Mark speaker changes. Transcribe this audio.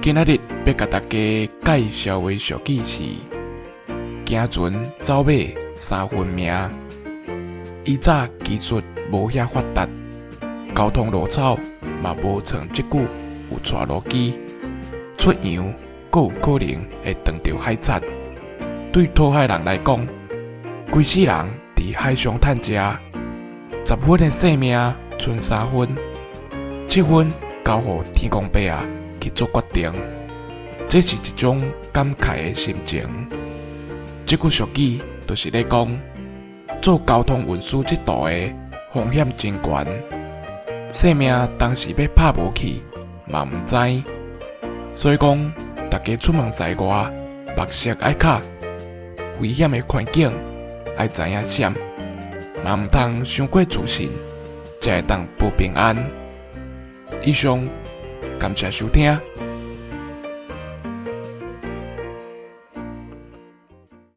Speaker 1: 今仔日欲共大家介紹的俗語是：行船走馬三分命。以早技術無遐發達，交通路草嘛無像這久有帶路機，出洋閣有可能會撞著海賊。對討海人來講，規世人佇海上趁食，10分的性命賰3分，7分交予天公伯仔去做決定。這是一種感慨的心情。這句俗語就是咧講，做交通運輸這途的風險真懸，性命當時欲拍無去嘛毋知。所以講，大家出門在外，目色愛較，危險的環境愛知影閃，嘛毋通傷過自信，才會當保平安。以上，感謝收聽。